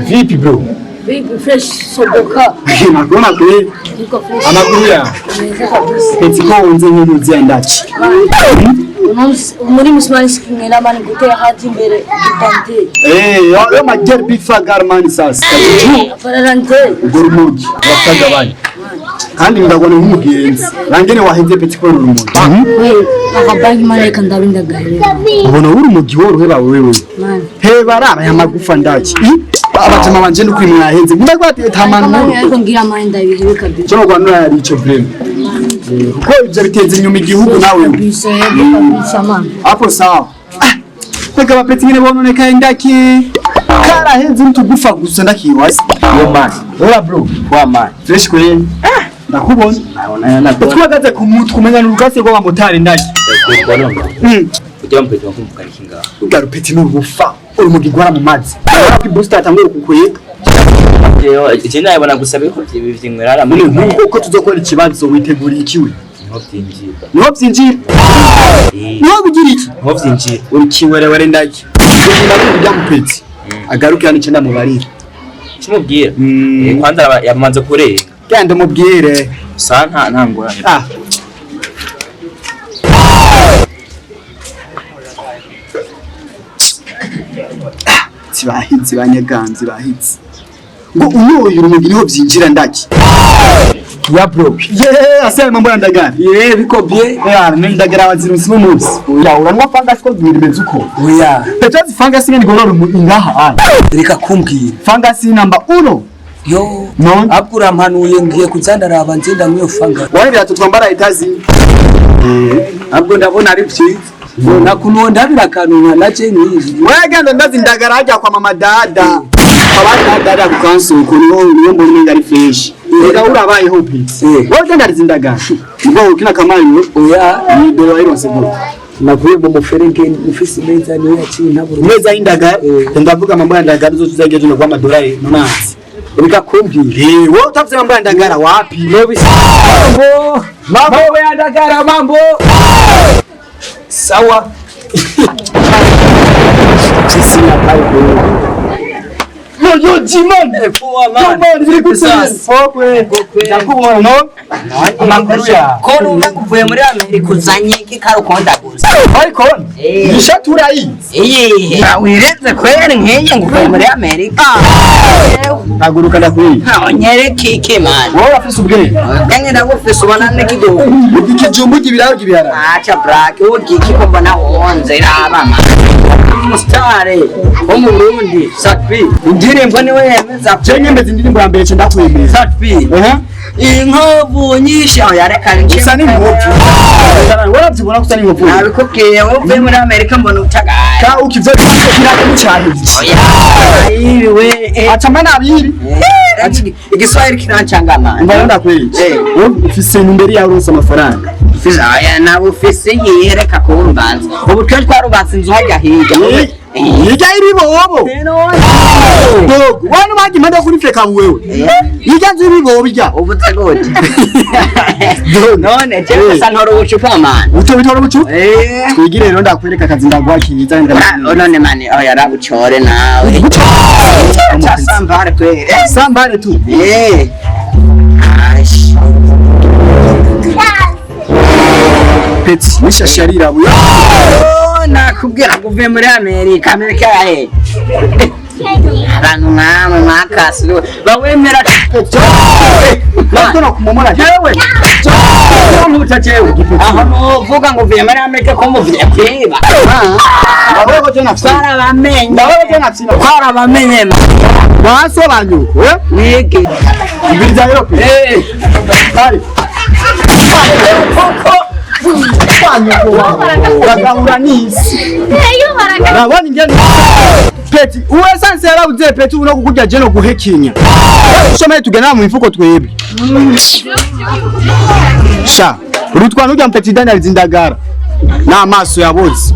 Vipi bro? Vipi fresh soboka. Nakuona kweli. Niko fresh. Amakuru yawe? Meza kabisa. Eti ko unze nk'uruzi ndaci. Muri musimani sikingela mani gutera haji imbere gitante. Eh, yo majer bifa garman sasa. Fararante. Ubwo rumogi bakagabanya. Kandi ndabona nk'umugenzi. Nangene wahenze peti ko rumogi. We akabanki mani kandabinda gahera. Ubona uri umugi worohera wewe. Mani. Heba raba aya magufa ndaki. Abajama banje n'ukuri mwahenze. Ndagwati tamanu. Mani ariko ngira mani ndabihebe kabisa. Cyo rwanda yari ico blame. Kuko ibyo biteza inyuma igihugu nawe. Kabisa yego kabisa mani. Hapo sawa. Reka bapeti nyine bononekaye ndaki. Karahenze n'utugufa gusa ndakiwasi. Yo man, Ora bro. wa man. Fresh kweli. Ndakubona. Naona na Twahagaze ku mutwe umenya n'urugase rw'abamotari ndaki. Ujya mpeti wakumvuka kinga. Urya rupeti n'urubufa. Urumogi gwara mu mazi. Urabona ko ibusta yatanguye kukwega. Yo, je nabona gusa biko vyinywera muri None nk'uko uko tuzokora ikibazo witeguriye ikiwe. niho vyinjira. Niho vyinjira. Niho bigira iki? Niho vyinjira. Uri kiwerewere ndaki. Ugenda kurya mupeti. Agaruke hano icenda mubarire. Kimubwira. Eh, kwanza yamaze kurenga. Genda mubwire. Sa nta ngorane. Ah. Zibahitse banyaganzi bahitse. Ngo unyoye urumogi niho vyinjira ndaki. Ya bro. Yeah, asa mambo ya ndagara. Ye biko bien. Yeah, mimi ndagara waziru msimu munsi. Oya, uranywa fangasi ko bimeze uko. Oya, Petrazi fangasi ngene gorora ingaha aya. reka kumbwira. Fangasi namba uno. Yo, Non. ahubwo urampanuye ngiye kuza ndaraba nze ndanywa fanga. Wale birato twambara itazi. Ahubwo ndabona ari vyiza. Nakunuwo ndabira kanuna naje nkizi. Wagenda ndazi ndagara hajya kwa mama dada. Kwa dada ku kansuko niho niho mbona ngari fresh. Reka urabayeho pizza. Wowe genda ndagara. Ubwo ukina kamari Oya, ni dore wayironse gute. navuye mu muferege mfise imeza niyo yaciye ntabura. Meza y'indagara ndavuga mambo ya ndagara zo tuzageje no kwa madolari nonansi. Reka kumbwira. Eh, wowe utavuze mambo ya ndagara wapi? Mambo, mambo ya ndagara mambo. Sawa. Sisi na Bible. Yo yo Jimon. Poa Yo man, biri gute? Fokwe. Ndakubona no? Amakuru ya. Ko numva ngo uvuye muri Amerika uzanye iki karukonda gusa. Ariko ishatura iyi. Iyihe wireze kweri nk'iyi ngo uvuye muri Amerika. Haguruka ndakwiye. Ntonyereke iki mani. Wowe urafise ubwenge. Ubwenge ndabufise ubona n'ikidugu. Ikijumbu ibirayi ibiharage. Acha brake urya iki ko mbona wonze raba mani. Umusitari wo mu Burundi Satbi indirimbo niwe yemeza Je nyemeza indirimbo ya mbere ce ndakwemeza. Satbi Ehe. inkovu nyinshi aho yareka Usa n'inkovu. Warabyibona ko usa n'inkovu. Nabikubwiye wowe uvuye muri Amerika mbona utagaye. Ka ukivyo kirako cyane. Oya, yiriwe Aca mba nabiri. Igiswahili kinancangama. Mbona ndakwiye. Eh. Wowe ufise imbere yawe uronse amafaranga. Aya nawe ufise iyihe reka kumbanza. Ubu twe twarubatse inzu hajya hirya. Hirya iribobo. Dogo, wano baji impande yo kuri feka wewe. Hirya nzu iribobo irya. Ubu gute? Dogo. None je gusa ntora ubucupa mani. Uto bitora bucu? Eh. Twigire rero ndakwereka akazi ndagwakiza None mani oya rabucore nawe. Acha sambare kwe. Sambare tu. Eh. Ash. Peti, nishashi yarirabuye. Oh, nakubwira ngo uvuye muri Amerika, Amerika ya he? Abantu nkamwe mwakasi bawemera Nako nakumomora. jewe nkuta jewe aho nuvuga ngo uvuye muri Amerika ko muvuye kwiba. Ndabona ko nafsi. Twarabamenye. Ndabona ko nafsi. Twarabamenye. Baso banyuko, eh? Mwige. Ibiriza rero pe. Eh. Bari. Banyuko wawe. Bagahura n'isi. Nabona ingene Peti, uwe sanse yarabuze peti uno kukurya je no guhekinya. Shomeye tugena mu mifuko twebwe. Sha, urutwa nurya mpeti Daniel zindagara. N'amaso yaboze.